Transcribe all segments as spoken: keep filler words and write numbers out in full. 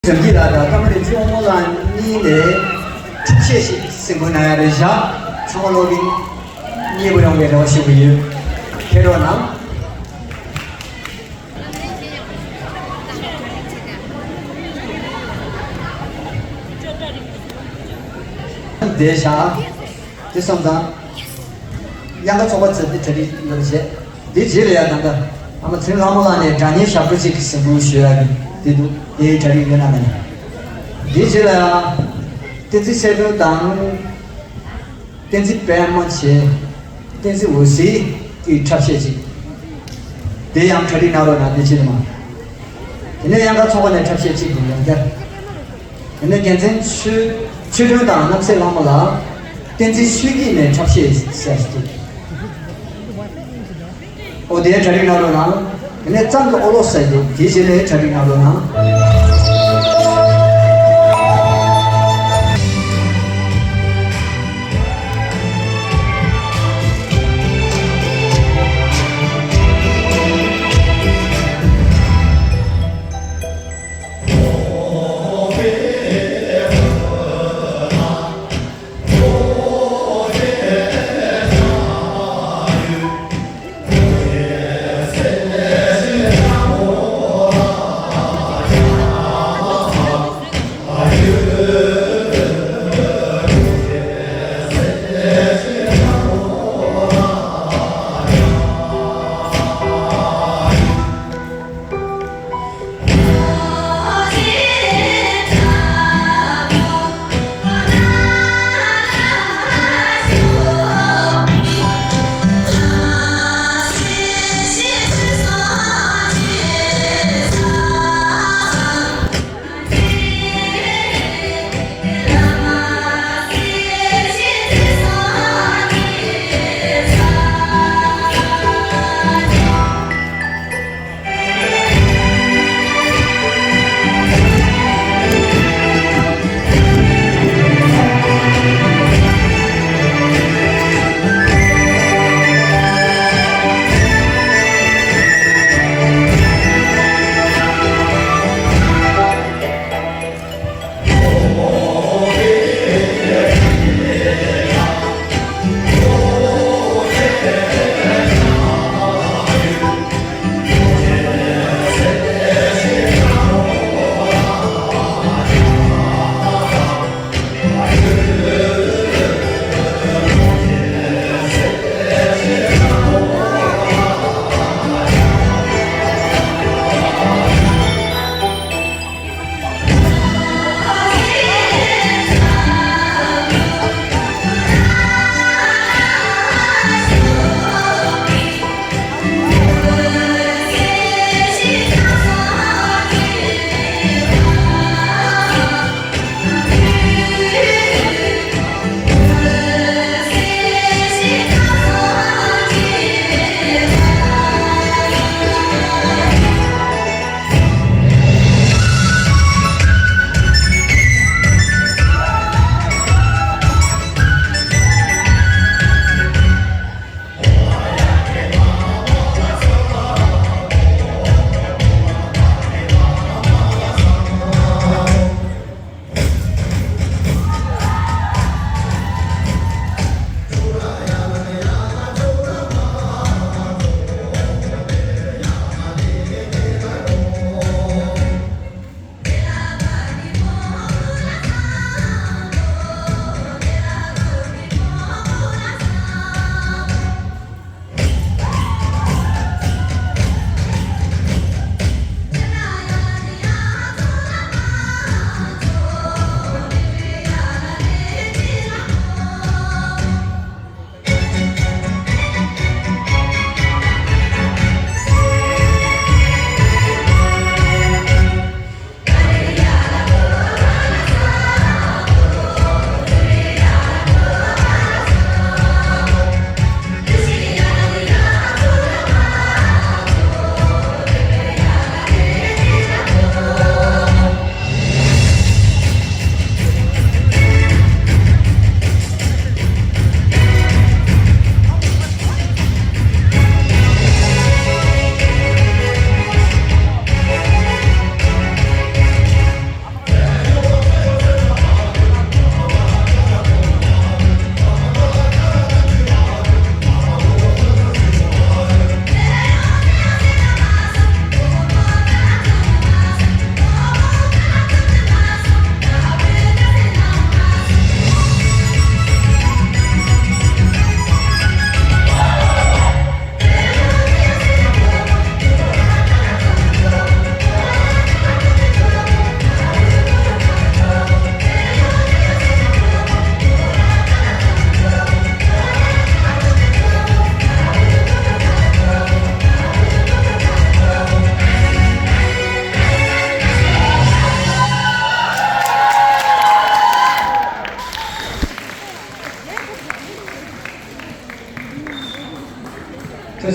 ཡོང་གི་ལ་དང་ཀ་མ་རི་ཅུང་མོ་ལ་གཉིས་ནས་ཁྲུས་ཆས་ཤིག་སེམས་ཁུར་གནང་ཡ་རེད་བཞག་ཚང་མ་སློབ་གིན་མཉེས་པོ་ཡོང་བའི་རེ་བ་ཞུ་གི་ཡོད། ཁྱེད་རོགས་གནང་། བསྡད་བཞག་དེ་སོང་ཙང་། དབྱངས་དཀར་ཚོགས་པ་ཚོས་དེ་གྲ་སྒྲིག་ཡོད་བྱས། དེ་རྗེས་ལ་ཡ་ད་ལྟ་ཨ་མ་ཚེ་རིང་ལྷ་མོ་ལགས་ནས་སྒྲ་སྙན་ཞབས་བྲོ་གཅིག་གི་གཟིགས་འབུལ་ཞུ་ཡ་གི་དེ་འདུག་དེའི་གྲ་སྒྲིག་ཡོད་ན་མེད་ན། དེ་རྗེས་ལ་ཡ། བསྟན་འཛིན་ཚེ་སྒྲོན་དང་། བསྟན་འཛིན་པད་མ་བྱས། བསྟན་འཛིན་འོད་ཟེར་གྱི་འཁྲབ་གཞས་གཅིག་དེ་ཡང་གྲ་སྒྲིག་གནང་རོགས་གནང་། དེ་རྗེས་ལ་མ། དེ་ནས་དབྱངས་དཀར་ཚོགས་པ་ནས་འཁྲབ་གཞས་གཅིག་འདུག་ཡང་བསྐྱར། དེ་ནས་རྒྱལ་མཚན་ཆོས་ཆོས་སྒྲོན་དང་རྣམ་སྲས་ལྷ་མོ་ལགས། བསྟན་འཛིན་ཆོས་སྐྱིད་ནས་འཁྲབ་གཞས་ཟེར་ཞིག་འདུག་ཨོ་དེ་གྲ་སྒྲིག་གནང་རོགས་གནང་། དེ་ནས་གཙང་གི་ཨོ་ལོ་ཟེར་འདུག་དེ་རྗེས་ལ་གྲ་སྒྲིག་གནང་རོགས་གནང་།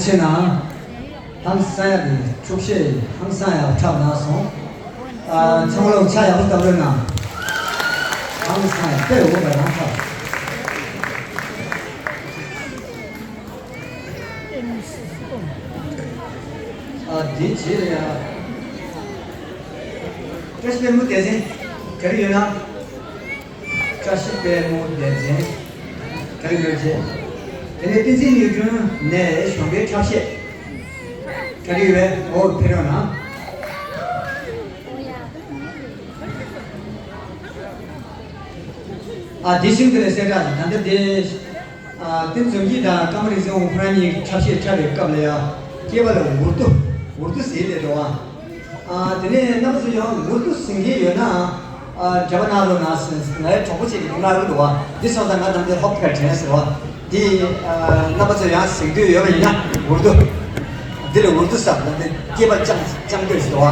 ཕྱིན་ན། ཧང་སང་ཡག་གི་འཁྲུག་ཤེས་ཧང་སང་ཡག་འཁྲབ་གནང་སོང་། ཨ། ཚང་མ་ལོ་ཆ་ཡག་པོ་སྟབས་རེད་ན། ཧང་སང་ཡག་དཔེ་འོས་པ་རང་འཁྲབ། ཨ། འདི་བྱེད་ཡ། བཀྲ་ཤིས་པད་མོ་སྡེ་ཚན་ག་རེ་ཡོད་ན། བཀྲ་ཤིས་པད་མོ་སྡེ་ཚན་ག་རེ་ཡོད་བྱེད། དེ་ནས་བསྟན་འཛིན་གཡུ་སྒྲོན་ནས་གཞོན་པའི་འཁྲབ་གཞས་ག་རེ་ཡོད། འོ་ཕེབས་རོགས་གནང་། ཨ། དེ་བཞིན་དེ་ལས་གསལ་བསྒྲགས་ད་ལྟ་དེ། ཨ། བསྟན་འཛིན་ཚེ་རིང་དང་ཀརྨ་རིག་འཛིན་ཁོ་རང་གཉིས་འཁྲབ་གཞས་འཁྲབ་པའི་སྐབས་ལ་ཡ། སྐྱེས་པ་ལ་འུར་རྡོ། འུར་རྡོ་ཟེར་ལས་འགྲོ་བ། ཨ། དེ་ནས་རྣམ་པ་ཚོ་ཡང་འུར་རྡོ་ཟིན་མཁན་ཡོད་ན། ཨ། འབྲེལ་བ་གནང་རོགས་གནང་ཟེར། ང་ཡི་གྲོགས་པོ་གཅིག་གིས་གནང་རོགས་འདུག་བ། འདི་སོང་ཙང་ང་དང་དེ་ཧོབ་ཁ་དྲན་ཟེར་བ། འདི། ཨ། རྣམ་པ་ཚོ་ཡང་ཟིན་འདོད་ཡོད་པ་ཡིན་ན་འུར་རྡོ། འདི་ལ་འུར་རྡོ་ཟེར་བ་འདི་སྐྱེས་པ་ཅང་ཅང་འདོད་ཟེར་བ།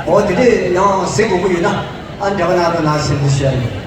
འོ་དེ་འདྲས་ཡང་ཟིན་དགོས་ཀྱི་ཡོད་ན། ཨ། འབྲེལ་བ་གནང་རོགས་གནང་ཟེར་འདི་ཞུ་ཡ་ཡིན།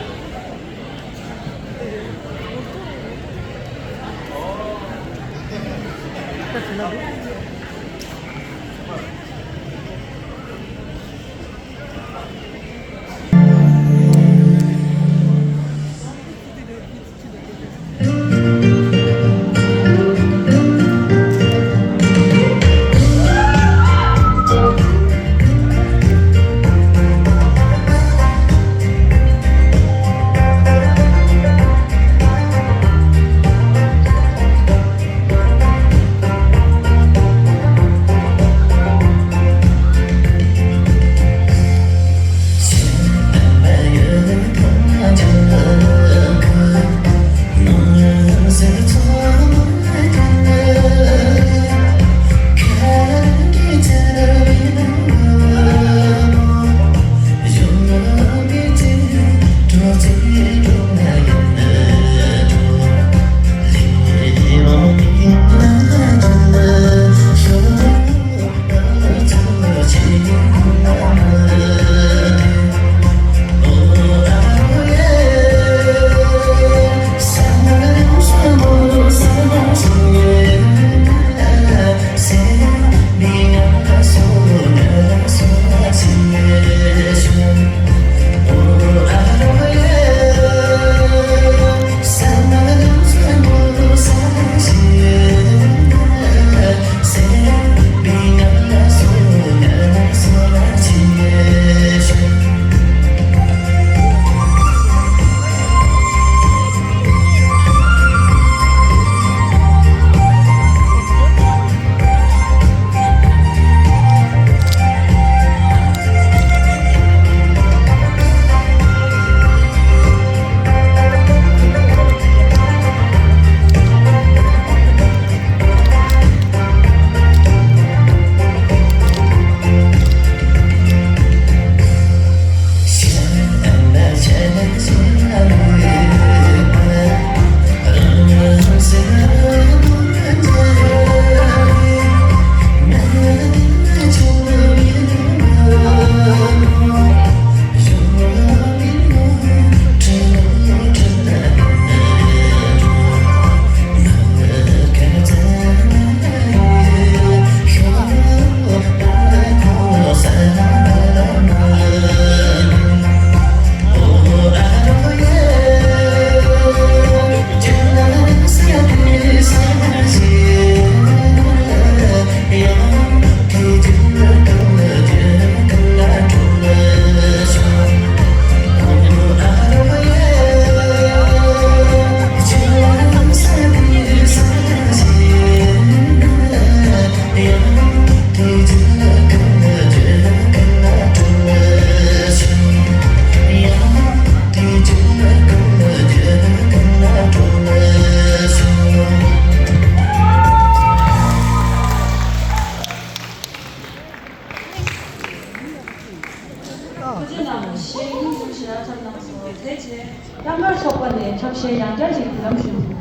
ཁོ་ཚོས་ནང་གཞས་ཉུང་ཙམ་ཞིག་ར་འཁྲབ་གནང་སོང་། དེ་རྗེས་རྟ་མགར་ཚོགས་པ་ནས་འཁྲབ་གཞས་ཡང་བསྐྱར་ཅིག་བརྒྱུད་ལམ་ཞུ།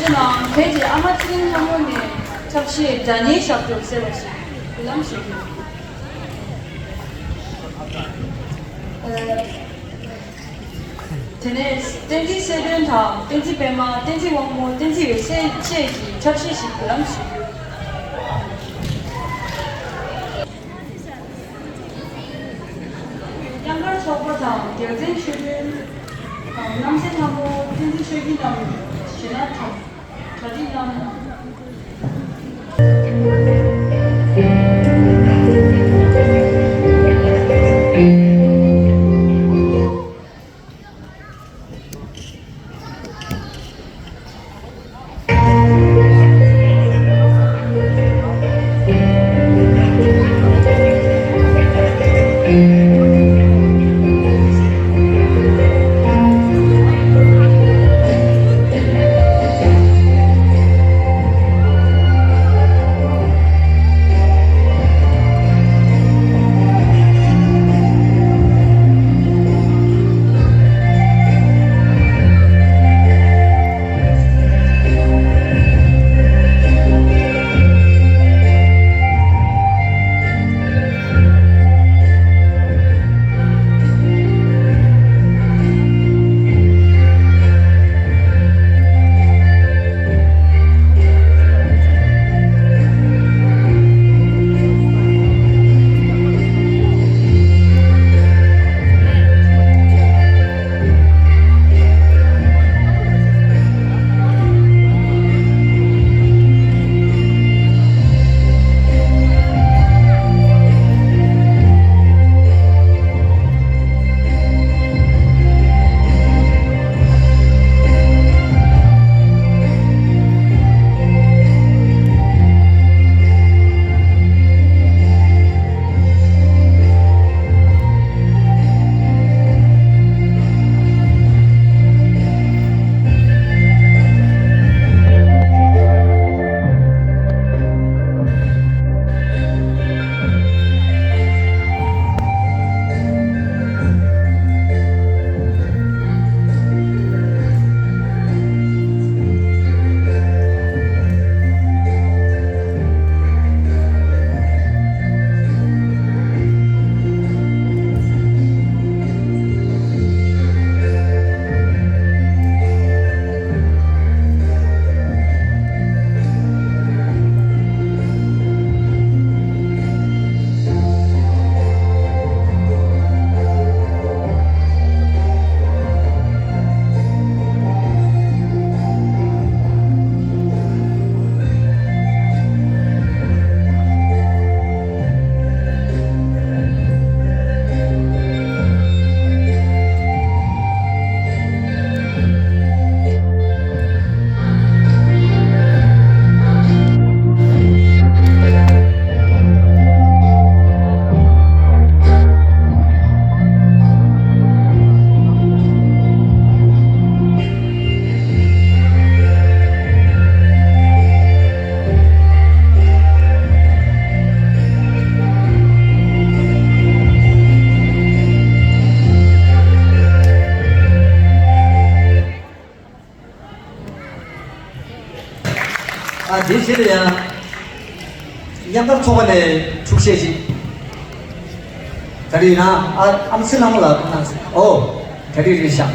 ནང་བོད་ཀྱི་ཨ་མ་ཚེ་རིང་ལྷ་མོ་ནས་འཁྲབ་གཞས་སྒྲ་སྙན་ཞབས་བྲོ་ཟེར་བ་ཞིག་འབུལ་ལམ་ཞུ་རྒྱུ། དེ་ནས་བསྟན་འཛིན་གསལ་སྒྲོན་དང་བསྟན་འཛིན་པད་མ། བསྟན་འཛིན་དབང་མོ། བསྟན་འཛིན་འོད་ཟེར་བཅས་ཀྱིས་འཁྲབ་གཞས་ཤིག་འབུལ་ལམ་ཞུ་རྒྱུ། དབྱངས་དཀར་ཚོགས་པ་དང་རྒྱལ་མཚན་ཆོས་སྒྲོན་དང་རྣམ་སྲས་ལྷ་མོ། བསྟན་འཛིན་ཆོས་སྐྱིད་རྣམས་གཞས་སྣ་འཁྲབ། གྲ་སྒྲིག་གནང་། ཨ་དེའི་ཕྱིར་ཡང་། མཉམ་དར་ཚོགས་པ་ནས་འཁྲུག་བཤད་ཅིག་ག་རེ་ཡིན་ན། ཨ་ཨམ་སྲི་ལྷ་མོ་ལ་གོ་སྣང་ཟེར། ཨོ། ག་རེ་རེད་ཤག་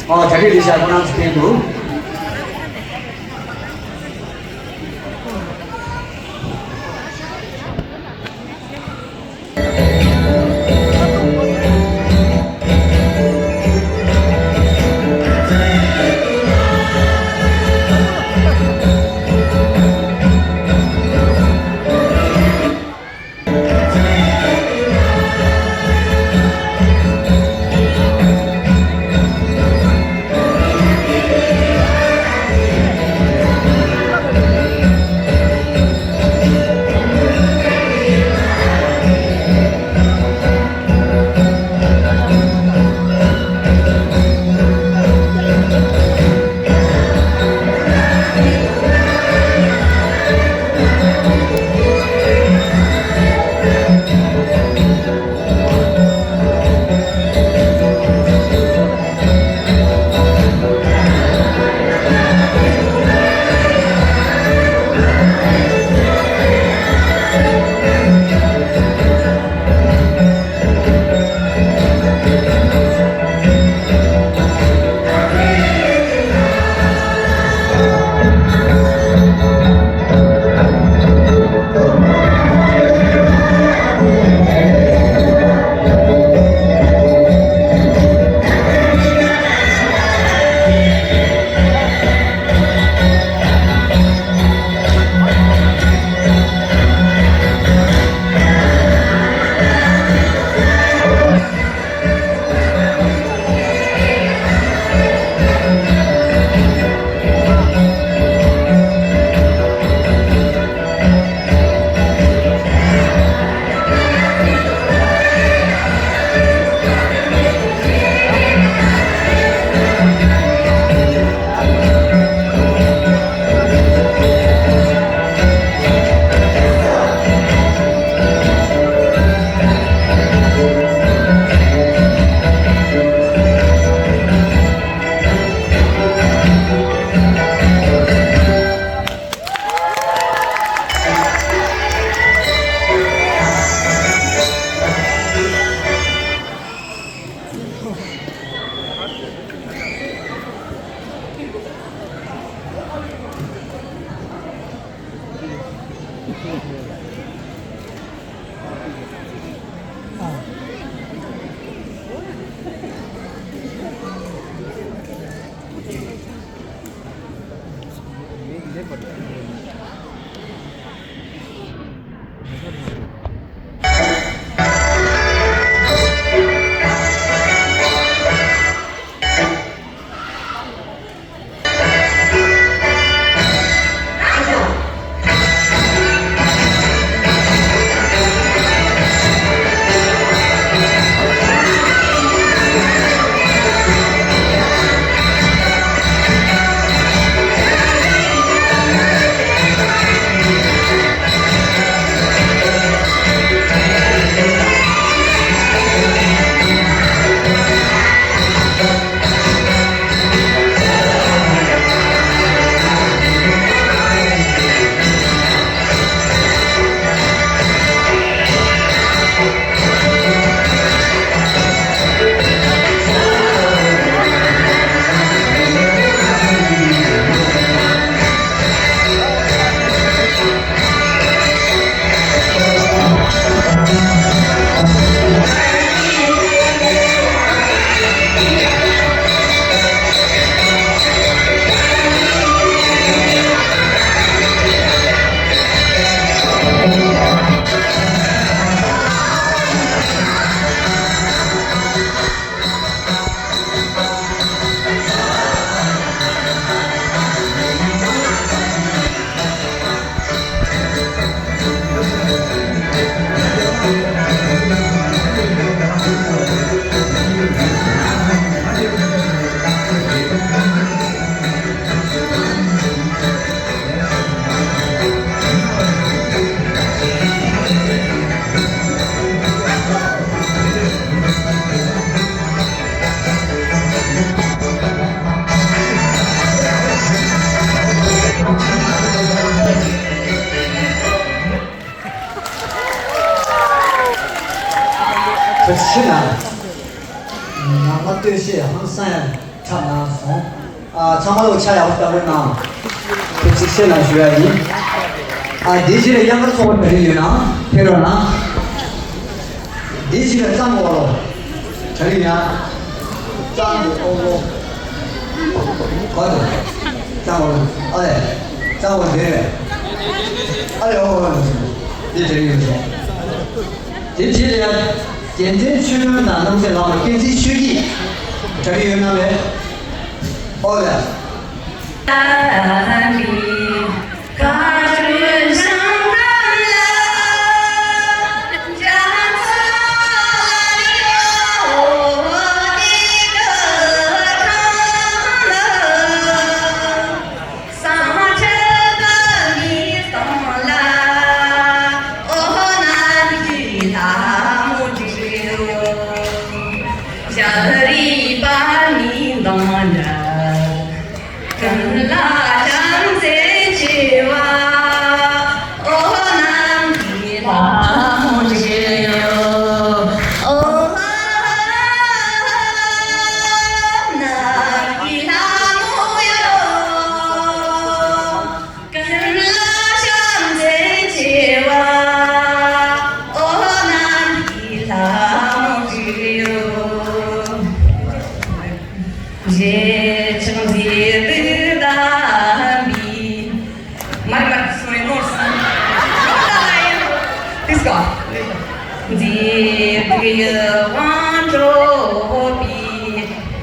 ཨོ། ག་རེ་རེད་ཤག་གོ་སྣང་ཟེར་བསྟན་འདུག་ཕྱིར་ན། ནང་པ་སྟོད་གཞས་ཧང་སང་ཡང་འཁྲབ་གནང་སོང་། ཨ། ཚང་མ་ལོ་ཆ་ཡག་པོ་ལྟ་བུ་གནང་། ཁྱེད་ཅིག་ཤེས་ན་ཞུ་ཡ་ཡིན། ཨ། དེའི་རྗེས་ལ་དབྱངས་དཀར་ཚོགས་པ་ག་རེ་ཡོད་ན་ཕེབས་རོགས་གནང་། དེའི་རྗེས་ལ་གཙང་པོ་ལོ། ག་རེ་ཡོད་ན། གཙང་པོ་ཨོ་ལོ། ག་དུ། གཙང་པོ་ཨ་ལེ། གཙང་པོ་འདི་རེད། ཨ་ལེ་ཨོ་ལོ། འདི་ག་རེ་ཡོད་སོང་། དེ་རྗེས་ལ་ཡང་རྒྱལ་མཚན་ཆོས་སྒྲོན་དང་རྣམ་སྲས་ལགས་ལ་བསྟན་འཛིན་ཆོས་སྐྱིད་གྲ་སྒྲིག་ཡོད་ན་མེད། ཨོ་ལ། མར་མར་སོ་རེ་ནོར་སོང་། Please go. མཛེས་སྡུག་ཡིད་དབང་འཕྲོག་པའི་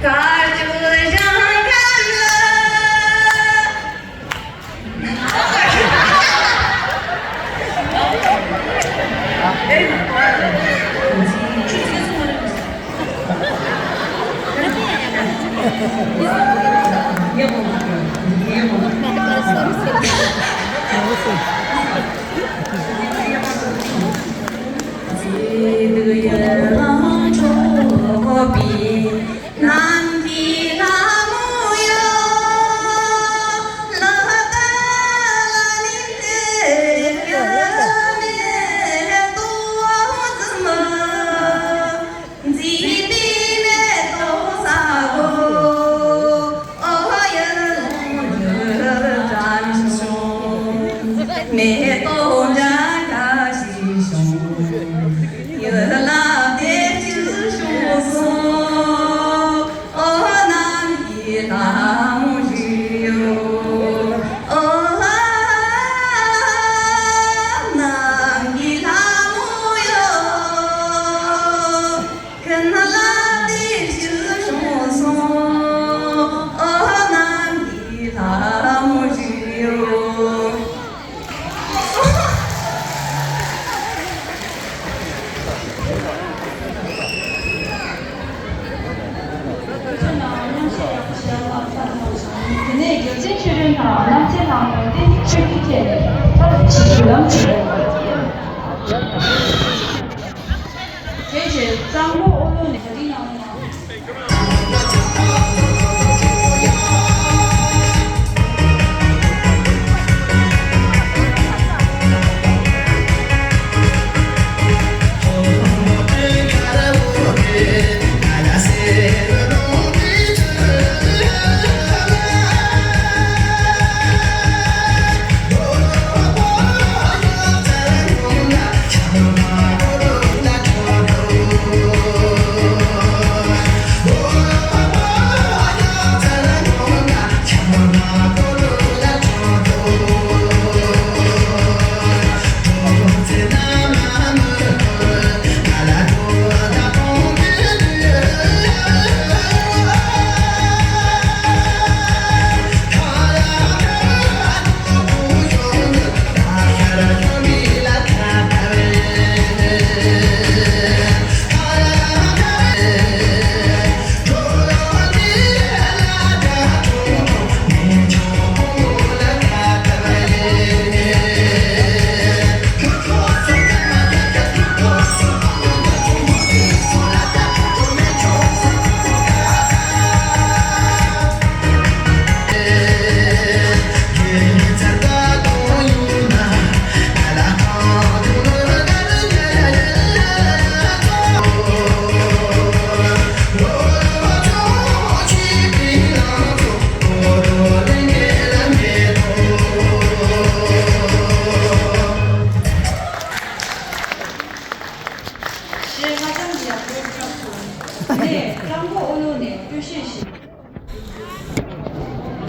དཀར་ཕྱོགས་ཞིང་ཁམས་ལ། དེ་ནས་རྒྱལ་མཚན་ཆོས་སྒྲོན་དང་རྣམ་རྩེ་ལྷ་མོ་བསྟན་འཛིན་ཆོས་སྐྱིད་བཅས་ནས་ཕར་ཕྱིན་བཞུགས་ལམ་བྱེད། དེ་རྗེས་གཙང་པོ་ཨོ་ལོ་ནས་གྲ་སྒྲིག་གནང་རོགས་གནང་།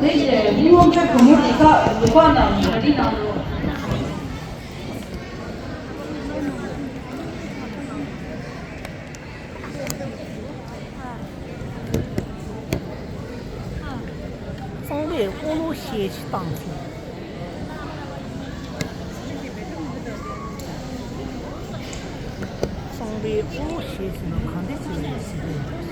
དེ་བཞིན་མི་མང་ཚོའི་བུ་མོ་འདི་དག་ལུང་པ་ནང་གྲ་སྒྲིག་གནང་འདུག། གཙང་པའི་ཨོ་ལོ་ཤས་ཤིག་བཏང་སོང་། གཙང་པའི་ཨོ་ལོ་ཤས་ཟེར་ན་ག་འདྲ་ཅིག་རེད་ཟེར་གི།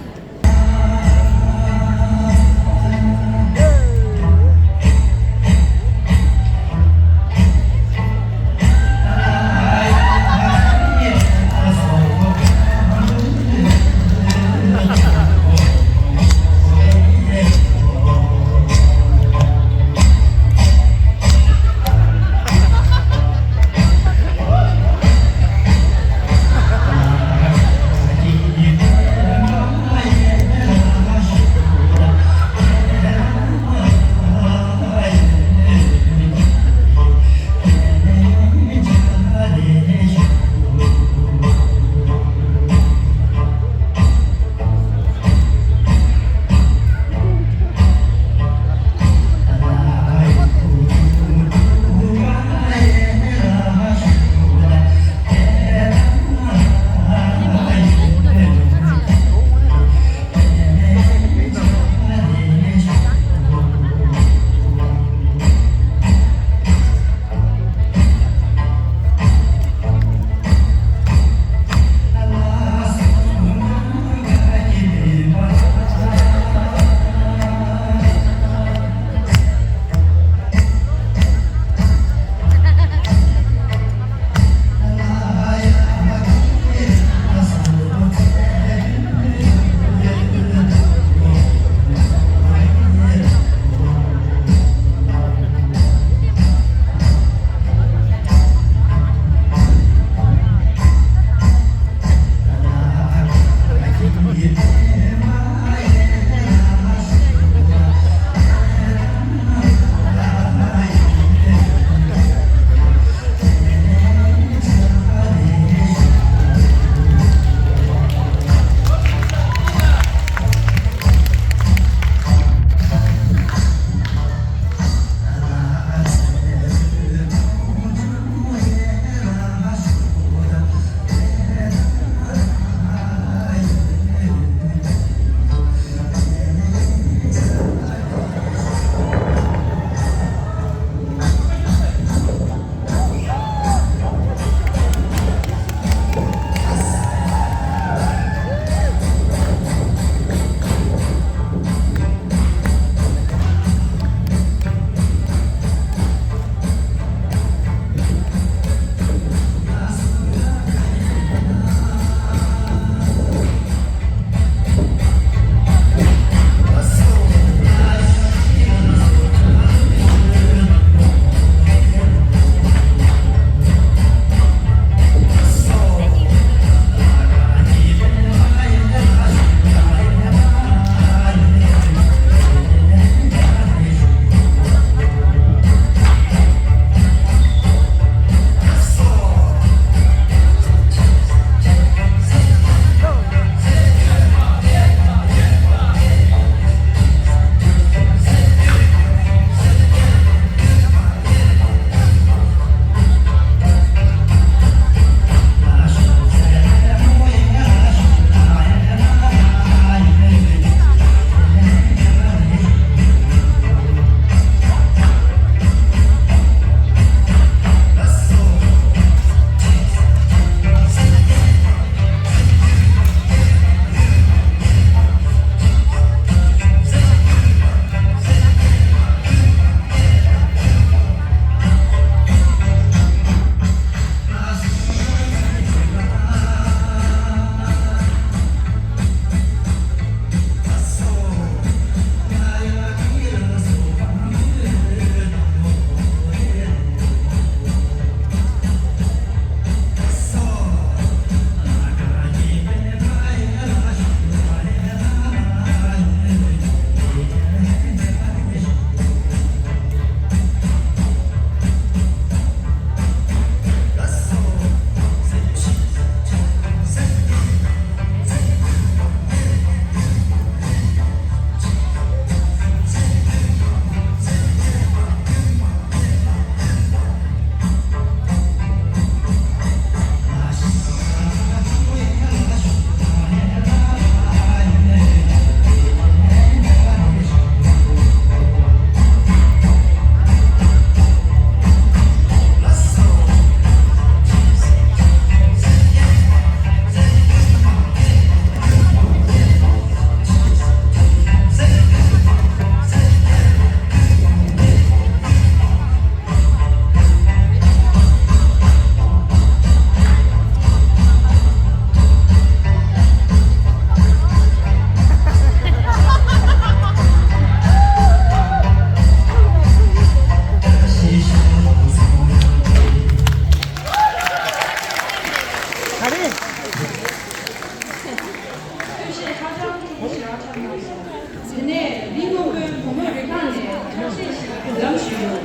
དེ་ནས་རི་སྔོན་པོའི་བུ་མོའི་རི་སྒང་ནས་ཐབས་ཤེས་ཤིག་འབུལ་ལམ་ཞུས་ཡོད།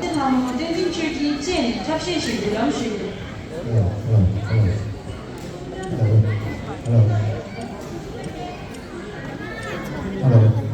ལྷ་མོ་བསྟན་འཛིན་ཆོས་སྐྱིད་བཅས་ནས་ཐབས་ཤེས་ཤིག་འབུལ་ལམ་ཞུས་ཡོད། Hello, hello, hello. Hello, hello. Hello.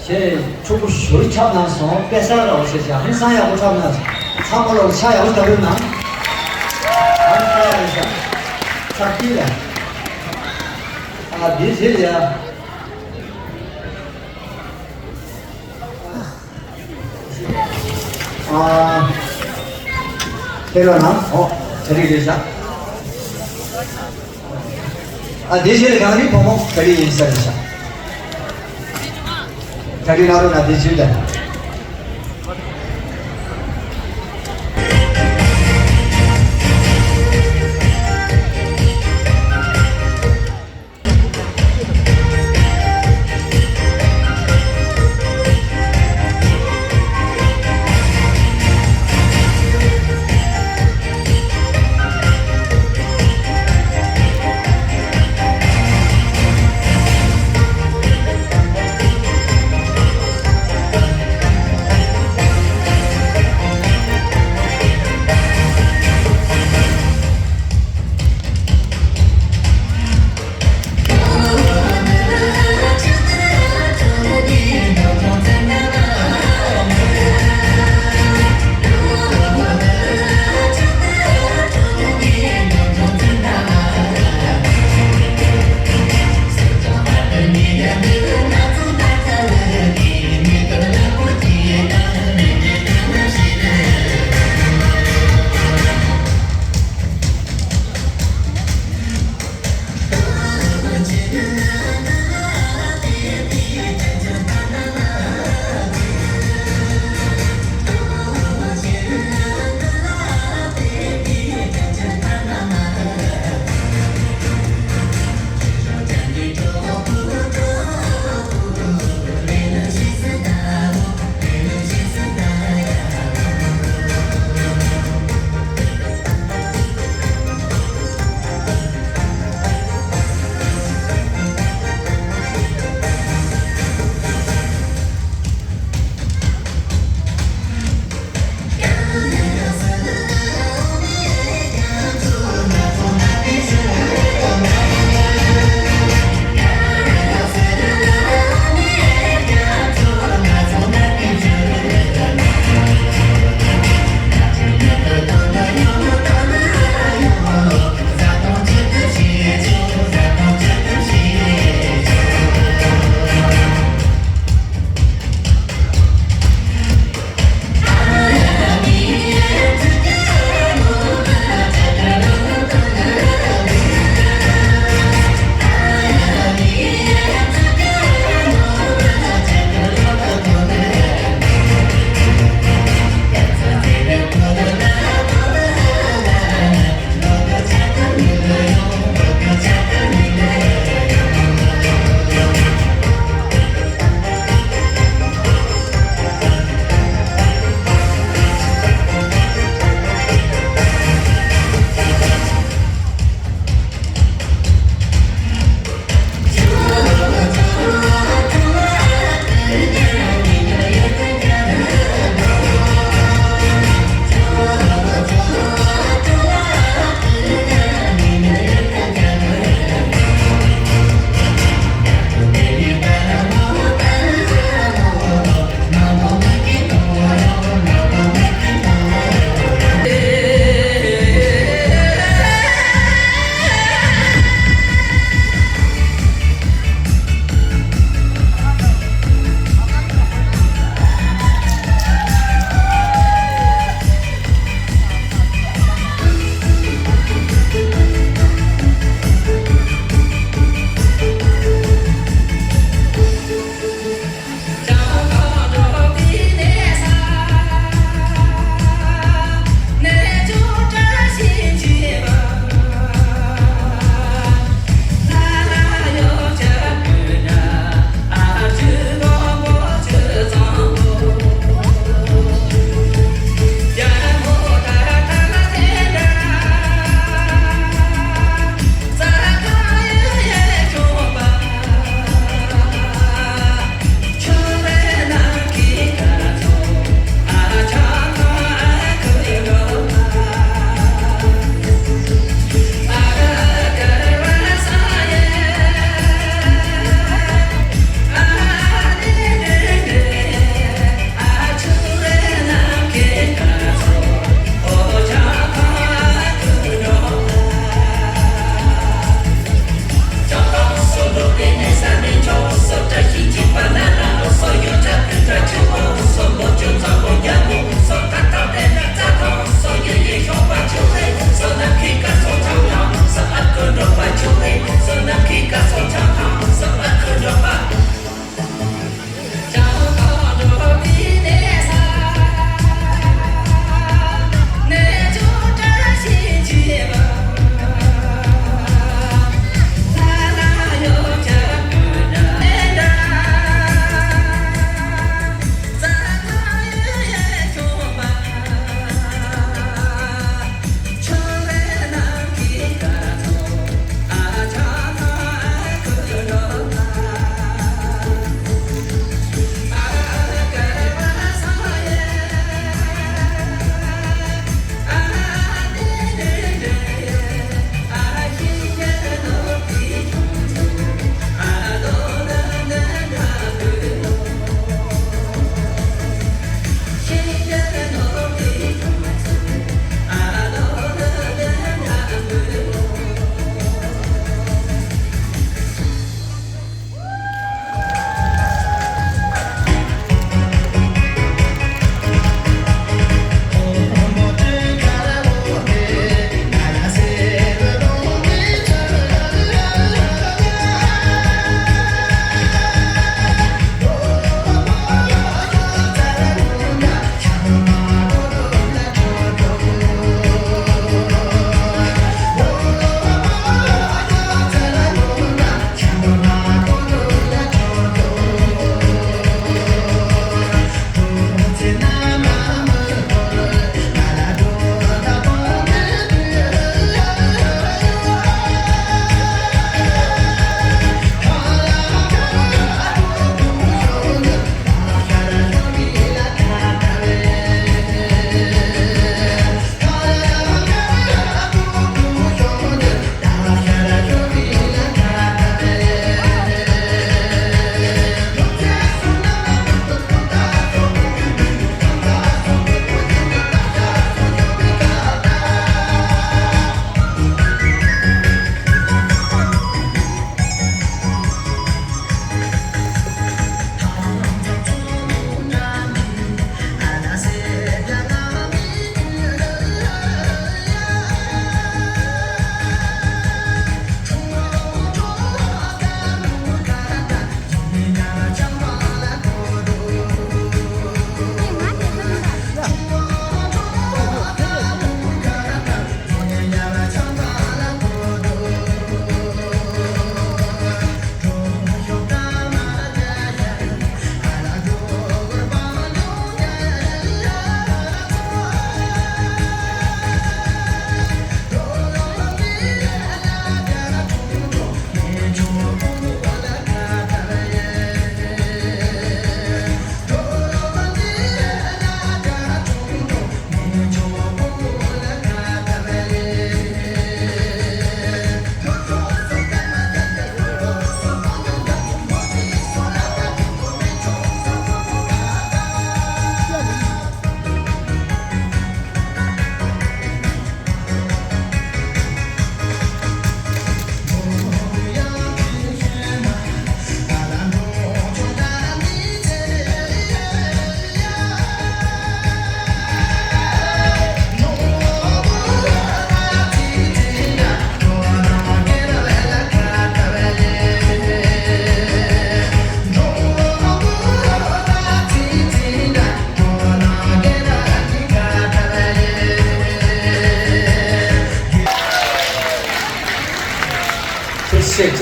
ཁྱེད་ཕྲུ་གུ་ཞོར་ཁྱབ་གནང་སོང་། དཔེ་གསར་ར་བ་ཤེས་བྱ་ཧིན་སང་ཡག་པོ་ཁྱབ་གནང་སོང་། ཚང་མ་ལོ་ཆ་ཡག་པོ་ལྟ་བུ་ན། ཨ་ནི་ས་ཡག་ཤ་ཚ་ཀི་ལ། ཨ་འདི་ཟེར་ཡ། ཨ། ཁྱེད་ལ་ན་ཨོ་ཚ་རིག་རེད་ཤ། ཨ་དེ་བཞིན་གངས་རིའི་བུ་མོ་ག་རེ་ཡིན་ས་རེད་ཤག་ག་རེ་ན་རོ་ན་དེ་བཞིན་དང་།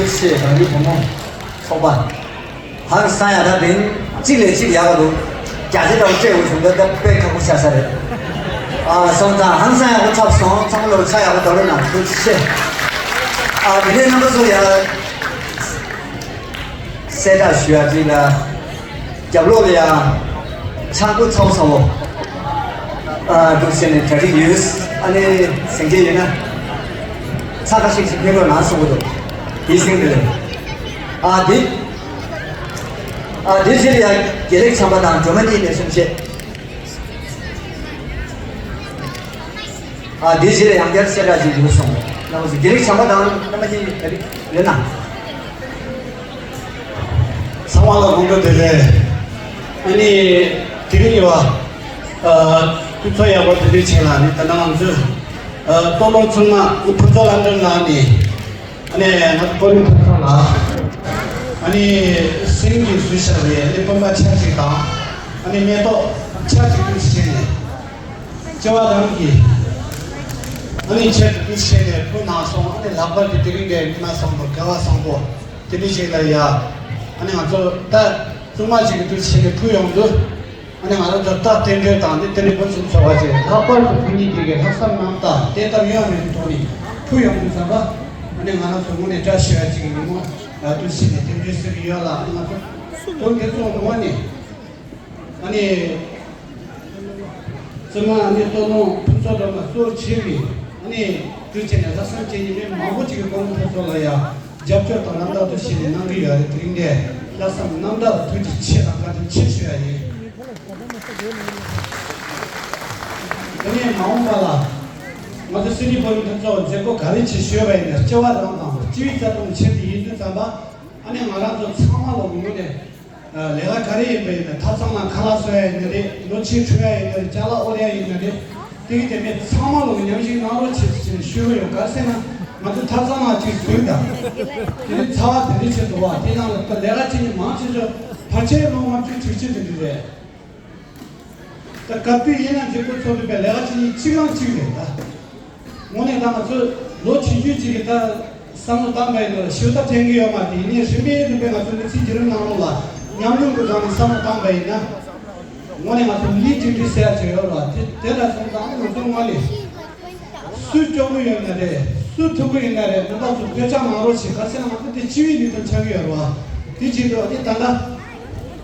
ཞེས་རང་རིགས་བུ་མོ་ཚོགས་པ། ཧང་སང་ཡག་ད་དེ་གཅིག་ལས་གཅིག་ཡག་ག་འདུག་རྒྱ་ཆེ་འདྲ་བོ་སྤྲད་འོས་བྱུང་ད་ད་དཔེ་ཁག་པོ་ཆགས་ས་རེད། ཨ་སོང་ཙང་ཧང་སང་ཡག་པོ་ཚོགས་སོང་། ཚང་མ་ལོ་ཆ་ཡག་པོ་འདྲ་བོ་གནང་། ཐུགས་རྗེ་ཆེ། ཨ་དེ་ནས་རྣམ་པ་ཚོ་ཡ། གསལ་བསྒྲགས་ཞུ་ཡ་གཅིག་ལ། རྒྱབ་ལོགས་ལ་ཡ། ཆང་བུ་ཚ་བོ་ཚ་བོ། ཨ་འདུག་ཟེར་ནས་གྲ་སྒྲིག་ཡོད། ཨ་ནི་ཟིང་སྐྱེ་ཡོད་ན། ཚ་ཁ་ཤིག་ཤིག་ཕེབས་རོགས་གནང་གསུང་གི་འདུག་དེའི་སེང་དེ་རེད། ཨ་དེ། ཨ་དེ་ཕྱིར་ཡ་དགེ་ལེགས་བྱམས་པ་དང་སྒྲོལ་མ་གཉིས་ནས་གསུང་བཤད། ཨ་དེ་ཕྱིར་ཡང་བསྐྱར་གསལ་བསྒྲགས་ཅིག་ཡོད་སོང་། རྣམ་པ་ཚོ་དགེ་ལེགས་བྱམས་པ་དང་རྣམ་པ་གཉིས་ཡོད་ན། ཚང་མ་ལ་དགོང་དྲོ་བདེ་ལེགས། ཨ་ནི་དེ་རིང་ཡོད་པ། ཨ་སྐུ་ཚབ་ཡག་པོ་དེ་འདྲ་ཆེ་ལ་ནི་ད་ནང་ང་ཚོས་ཨ་སྟོད་ལུང་ཚང་མ་ཕུན་ཚོགས་ལྷ་འདྲེ་ལ་ནི། ཨ་ནི་ང་ཚོ་ཀོ་རིམ་ཕུན་ཚོགས་ལ། ཨ་ནི་སེང་གེ་བཟོས་བཞག་པའི་ཨ་ནི་སྤུན་པ་ཆ་གཅིག་དང་། ཨ་ནི་མེ་ཏོག་ཆ་གཅིག་ཏུ་བྱས་ནས། ལྕེ་བ་རང་གིས་ཨ་ནི་ཆེད་དུ་བཤད་ནས་ཕུལ་གནང་སོང་། ཨ་ནི་ལྷག་པར་དུ་དེ་རིང་འདིར་ཉི་མ་བཟང་པོ་དགའ་བ་བཟང་པོ་དེ་འདྲ་ཞིག་ལ་ཡ། ཨ་ནི་ང་ཚོ་ད་བཙུན་མ་ཞིག་གི་འདུ་བྱས་ནས་ཕུལ་ཡོང་དུས། ཨ་ནི་ང་རང་ཚོ་ད་རྟེན་འབྲེལ་དང་འདི་རྟེན་འབྲེལ་ཕུན་སུམ་ཚོགས་པ་ཞིག་ལྷག་པར་དུ་ཕུལ་མཁན་དེ་གའི་ལྷག་བསམ་རྣམ་དག་དེ་ལྟར་གཡོ་མེད་པའི་ཐོག་ནས་ཕུལ་ཡོང་དུས་ཙམ་པ། ཨ་ནི་ང་རང་ཚོ་དངོས་གནས་བཀྲ་ཤིས་པ་ཅིག་གི་ཉིན་མོ་འདུ་བྱས་ནས་རྟེན་འབྲེལ་ཟེར་གྱི་ཡོད་ལ། ཨ་ནི་ང་ཚོ་དོན་དེ་ཚོ་ངོ་བོ་ནས། ཨ་ནི། བཙུན་མ་ཨ་ནི་སྟོད་ལུང་ཕུན་ཚོགས་སྒྲོལ་མ་གཙོ་ཆེ་བའི་ཨ་ནི་དུས་ཆེན་ནས་ལྷག་བསམ་ཅན་གྱི་མི་མང་པོ་ཅིག་གིས་ཀོ་རིམ་ཕུན་ཚོགས་ལ་ཡང་རྒྱབ་སྐྱོར་དང་རྣམ་དག་ཏུ་བྱས་ནས་གནང་གི་ཡོད་རེད། དེ་རིང་འདིར་ལྷག་བསམ་རྣམ་དག་ཐུགས་རྗེ་ཆེ་དང་བཀའ་དྲིན་ཆེ་ཞུ་ཡ་ཡིན། དེ་ནས་མ་འོངས་པ་ལ་ང་ཚོ་སི་ཌི་ཀོ་རིམ་ཕུན་ཚོགས་མཛད་སྒོ་ག་རེ་ཅིག་ཞུས་པ་ཡིན་ན། ལྕེ་བ་རང་དང་སྤྱི་བའི་རྩ་དོན་ཆེད་དུ་ཡིན་དུས་ཙམ་པ། ཨ་ནི་ང་རང་ཚོ་ཚང་མ་ལ་ངོས་ནས། ལས་ཀ་ག་རེ་ཡིན་པ་ཡིན་ན། ཐབ་ཚང་ནང་ཁ་ལག་བཟོ་ཡ་ཡིན་ན་རེད། ལོ་ཕྱུགས་འཁྲུ་ཡ་ཡིན་ན་རེད། ཅ་ལག་དབོར་ཡ་ཡིན་ན་རེད། དེ་གི་དེ་མེད་ཚང་མ་ལོ་ཉམས་ཞིབ་གནང་རོགས་བྱེད་ཟེར་ནས་ཞུ་གི་ཡོད། ག་རེ་ཟེར་ན་ང་ཚོ་ཐབ་ཚང་ནང་གཅིག་བཟོས་ད། དེ་ནི་ཚ་བ་དེ་འདྲ་ཆེ་འདུག་བ། དེ་ནང་ལ་ད་ལས་ཀ་བྱེད་མཁན་མང་ཆེ་ཤོས་བར་ཆད་ལོ་ལྔ་བཅུ་དྲུག་ཅུ་དེ་འདྲ་རེད། ད་ག་དུས་ཡིན་ན་མཛད་སྒོ་ཚོགས་དུས་པའི་ལས་ཀ་བྱེད་མཁན་གཅིག་རང་གཅིག་རེད་ད། དངོས་གནས་ད་ང་ཚོས་ལོ་ཆུང་ཆུང་ཅིག་གིས་ད་བསམ་བློ་བཏང་པ་ཡིན་ན་ཞུ་དག་དྲན་གྱི་ཡོད་མ་རེད། ཡིན་ནའི་རིམ་པས་རིམ་པས་ང་ཚོ་མི་ཚེའི་བརྒྱུད་རིམ་ནང་ལོགས་ལ་ཉམས་མྱོང་གི་སྒང་ནས་བསམ་བློ་བཏང་པ་ཡིན་ན། དངོས་གནས་ང་ཚོ་མི་གཅིག་སྒྲིལ་ཟེར་ཡ་ཅིག་ཡོད་རེད་བ། དེ་དེ་ལ་སོང་ཙང་ང་ཚོ་དངོས་གནས་སུ་སྐྱོ་པོ་ཡོད་ན་རེད། སུ་ཐུག་པོ་ཡིན་ན་རེད། རྣམ་པ་ཚོ་འབོད་ཆགས་མ་རོགས་བྱེད། ག་རེ་ཟེར་ན་ང་ཚོ་དེ་སྤྱི་བའི་ལས་དོན་ཆགས་ཀྱི་ཡོད་རེད་བ། དེ་བྱེད་དུས་ཨ་ནི་ད་ལྟ་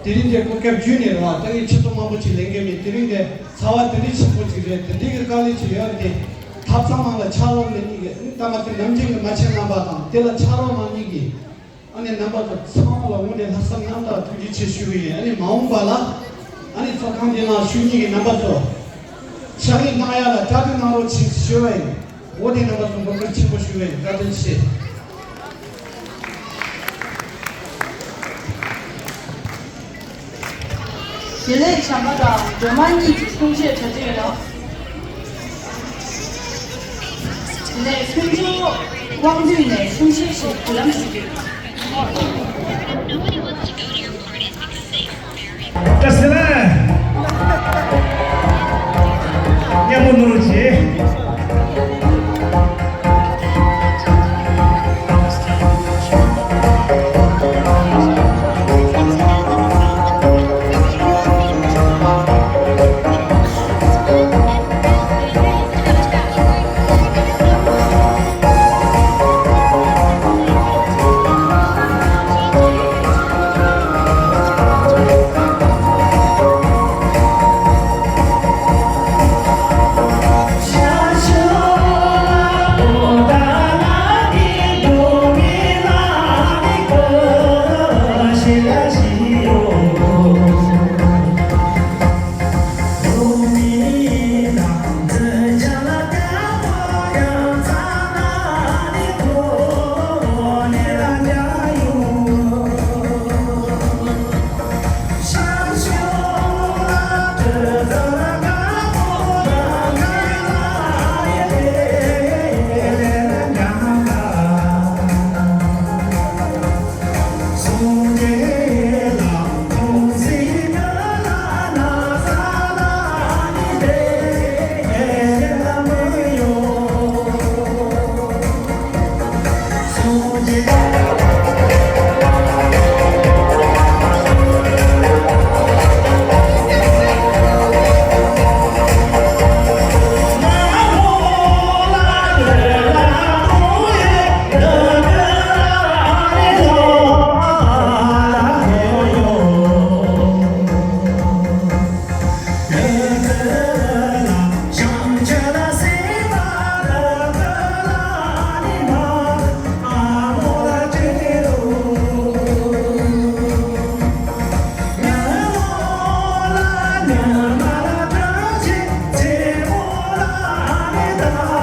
དེ་རིང་འདིར་གོ་སྐབས་བརྒྱུད་ནས་རེད་བ། ད་ངས་ཆུ་ཚོད་མང་པོ་ཅིག་ལེན་གྱི་མེད། དེ་རིང་འདིར། ཚ་བ་དེ་འདྲའི་ཆེན་པོ་ཅིག་རེད། དེ་འདྲའི་གི་དཀའ་ལས་ཅིག་ཡོད་རེད་དེ། ཐབ་ཚང་ནང་ལ་ཕྱག་རོགས་ལེན་མཁན་གྱི་ཨ་ནི་ད་ང་ཚོའི་ནམ་རྒྱུན་གྱི་མ་བྱན་རྣམ་པ་དང་དེ་ལ་ཕྱག་རོགས་གནང་མཁན་གྱི་ཨ་ནི་རྣམ་པ་ཚོ་ཚང་མ་ལ་དངོས་གནས་ལྷག་བསམ་རྣམ་དག་ཐུགས་རྗེ་ཆེ་ཞུ་གི་ཡིན། ཨ་ནི་མ་འོངས་པ་ལ་ཨ་ནི་ཚོགས་ཁང་འདི་ནང་བཞུགས་མཁན་གྱི་རྣམ་པ་ཚོ་ཕྱག་ལས་གནང་ཡ་ལ་གྲ་སྒྲིག་གནང་རོགས་བྱེད་ཞུ་བ་ཡིན། འོ་དེ་རྣམ་པ་ཚོ་འབོད་སྐུལ་ཆེན་པོ་ཞུ་བ་ཡིན། བཀའ་དྲིན་ཆེ། དགེ་ལེགས་བྱམས་པ་དང་སྒྲོལ་མ་གཉིས་ཀྱི་གསུང་བཤད་གྲ་སྒྲིག་ཡོད། དེ་ནས་ཀུན་སྤྱོད་དབང་འདུས་ནས་གསུང་བཤད་ཞིག་བརྒྱུད་ལམ་ཞུ་རྒྱུ།